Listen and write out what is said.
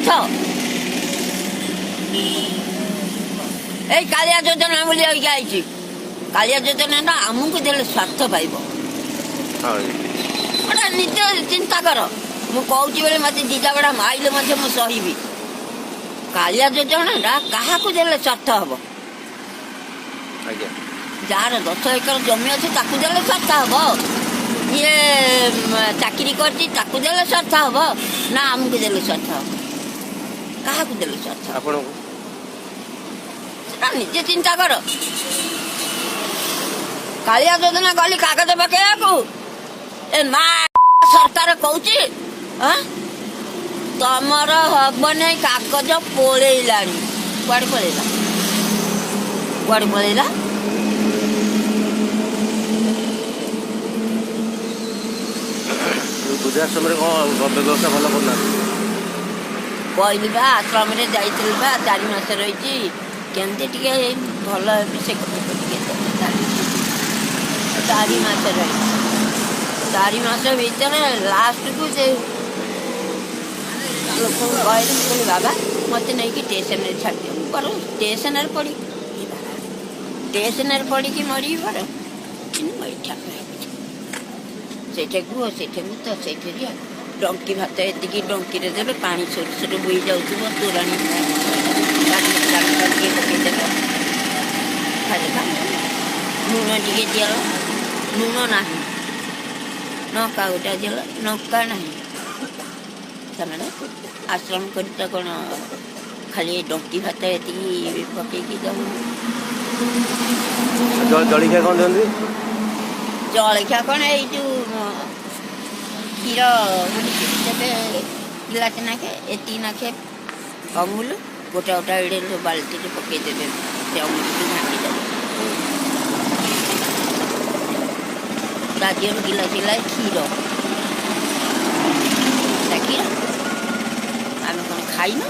ମିଛ। ଏଇ କାଳିଆ ଯୋଜନା ବୋଲି ଅଇକା ଆଇଛି। କାଳିଆ ଯୋଜନା ନା ଆମକୁ ଦେଲେ ସ୍ୱାର୍ଥ ପାଇବ। ଏଟା ନିଜେ ଚିନ୍ତା କର। ମୁଁ କହୁଛି ବେଳେ ମତେ ଦିଜାବଡ଼ା ମାଇଲେ ମଧ୍ୟ ମୁଁ ସହିବି। କାଳିଆ ଯୋଜନାଟା କାହାକୁ ଦେଲେ ସ୍ୱାର୍ଥ ହବ? ଆଜ୍ଞା। ଯାହାର 10 ଏକର ଜମି ଅଛି ତାକୁ ଦେଲେ ସ୍ୱାର୍ଥ ହବ? ଯିଏ ଚାକିରି କରିଛି ତାକୁ ଦେଲେ ସ୍ୱାର୍ଥ ହବ ନା ଆମକୁ ଦେଲେ ସ୍ୱାର୍ଥ ହବ? କାହାକୁ ଦେଲେ ସ୍ୱାର୍ଥ? ଆପଣଙ୍କୁ। ସେଟା ନିଜେ ଚିନ୍ତା କର। କାଳିଆ ଯୋଜନା ଗଲି କାଗଜ ପକେଇବାକୁ, ଏ ମା ସରକାର କହୁଛି ତମର ହବନି, କାଗଜ ପଳେଇଲାଣି। କୁଆଡେ ପଳେଇଲା? କୁଆଡେ ପଳେଇଲା? ବୃଦ୍ଧାଶ୍ରମରେ କଣ ବ୍ୟବସ୍ଥା ଭଲ କରୁନାହାନ୍ତି? କହିଲି ବା, ଆଶ୍ରମରେ ଯାଇଥିଲି ବା, 4 ମାସ ରହିଛି। କେମିତି ଟିକେ ଭଲ ହେବି ସେ କଥା ଟିକେ। 4 ମାସ ରହିଛି। 4 ମାସ ଭିତରେ ଲାଷ୍ଟକୁ ସେ ଲୋକଙ୍କୁ କହିଲି, ମୁଁ କହିଲି ବାବା ମୋତେ ନେଇକି ଷ୍ଟେସନରେ ଛାଡ଼ିଦିଅ। ମୁଁ ବରଂ ଷ୍ଟେସନରେ ପଡ଼ିକି, ଷ୍ଟେସନରେ ପଡ଼ିକି ମରିବି ବରଂ, କିନ୍ତୁ ମୋ ଇଚ୍ଛା ସେଇଠି ଗୁହ, ସେଇଠି ମୁତ, ସେଇଠି ଦିଅ। ଡଙ୍କି ଭାତ ଏତିକି ଡଙ୍କିରେ ଦେବେ, ପାଣି ସରୁ ସରୁ ବୋହି ଯାଉଥିବ, ତୋରାଣୀ ଟିକେ ପକେଇଦେବେ, ଖାଇଦେବା। ଲୁଣ ଟିକେ ଦିଅଲ, ଲୁଣ ନାହିଁ। ଲଙ୍କା ଗୋଟା ଦିଅଲ, ଲଙ୍କା ନାହିଁ। ସେମାନେ ଆଶ୍ରମ କରି ତ କ'ଣ ଖାଲି ଡଙ୍କି ଭାତ ଏତିକି ପକେଇକି ଦବ? ଜଳଖିଆ କ'ଣ ଦିଅନ୍ତି? ଜଳଖିଆ କ'ଣ, ଏଇ ଯୋଉ କ୍ଷୀର ବୋଲିକିରି ଦେବେ ଗିଲାସେ ନାଖେ, ଏତିକି ନାଖେ ଅମୁଲ ଗୋଟା ଗୋଟା ଏଡ଼େ ବାଲ୍ଟିରେ ପକେଇଦେବେ, ସେ ଅମୁଲକୁ ଘାଣ୍ଟି ଦେବେ। ତା ଦିହରୁ ଗିଲାସ ଗିଲାସ କ୍ଷୀର। ତା କ୍ଷୀର ଆମେ କ'ଣ ଖାଇନୁ?